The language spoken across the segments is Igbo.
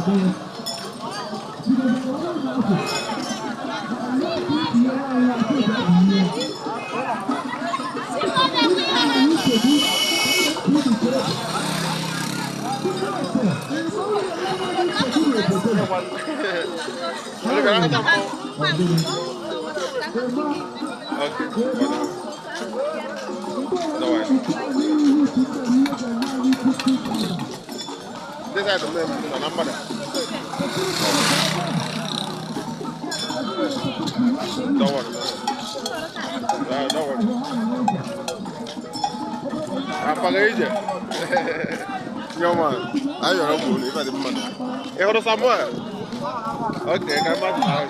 Okay. Don't worry. This side of them, no number. Don't worry. Don't worry. Apaga ije. Yo man, ayọrọ m unu ife dị mma. Ị hụrụ Samuel? Okay, ka mmadụ na-ahụ.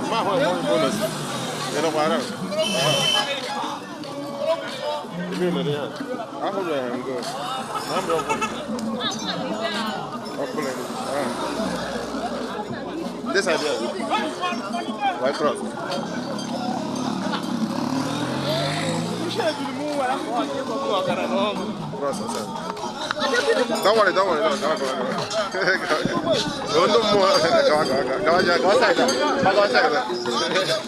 Ma hụ enwe bonus. Ị nọkwa ara? Emi mere ya. Ahụrụ ya ngo. Na mbụ ọkụ. Ọkụ na ah. This idea. White cross. Cross outside. Don't worry, don't worry, don't worry. Go, go, go. No more. Go, go, go. Go, go, go outside. Go outside. Go, go, go.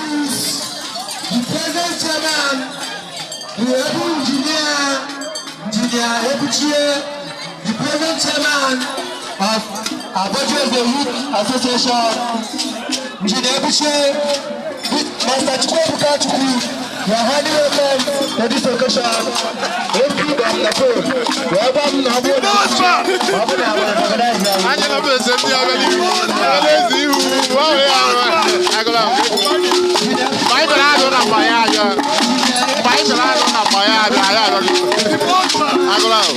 The present chairman, the able engineer, Engineer Ebuchie, the present chairman of Abojo Youth Association, Engineer Ebuchie, Master Chukwuebuka Chukwu, you are highly welcome to this occasion. Okwu on the phone, wee gwa m na ọ bụrụ na ọ bụrụ na organize ya. Anyị na eze ndị abịa n'ihu. Abịa eze ihu. Ahụ ya ahụ. Agụla m. Mgbe anyị bịara agụ na mgbe anyị abịa. Mgbe anyị bịara agụ na mgbe anyị abịa, anyị abịaghị. Agụla m.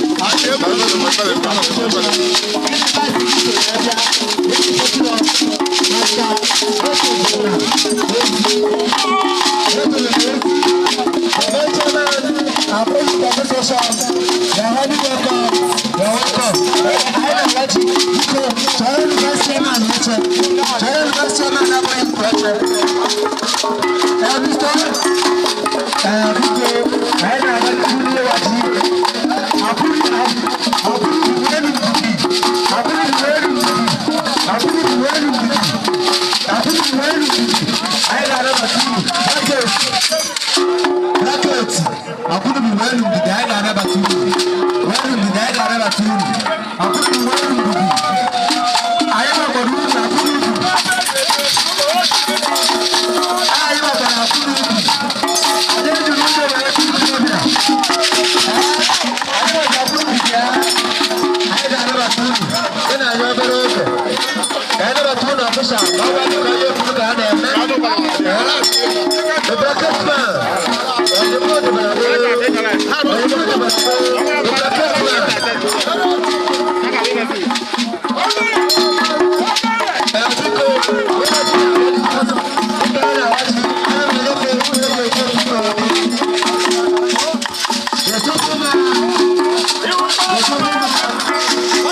Anyị nwekwara uru na akụrụ ubi. Anyị nwekwara akụrụ ubi. Anyị ejiri ụzọ wee kụrụ obi a. na-anyị obere oge ka anyị nabata ụlọ ọfịsha ma ọ bụ dịka onye kwuru ka a na-eme. The bracket man, ozugbo dịbara gboo, ozugbo dịbara gboo, the bracket man. Ee, biko, onye ji na-awaji, ndị a na-awaji, ana m enyefe nwunye m ego biko. The gentleman, the gentleman.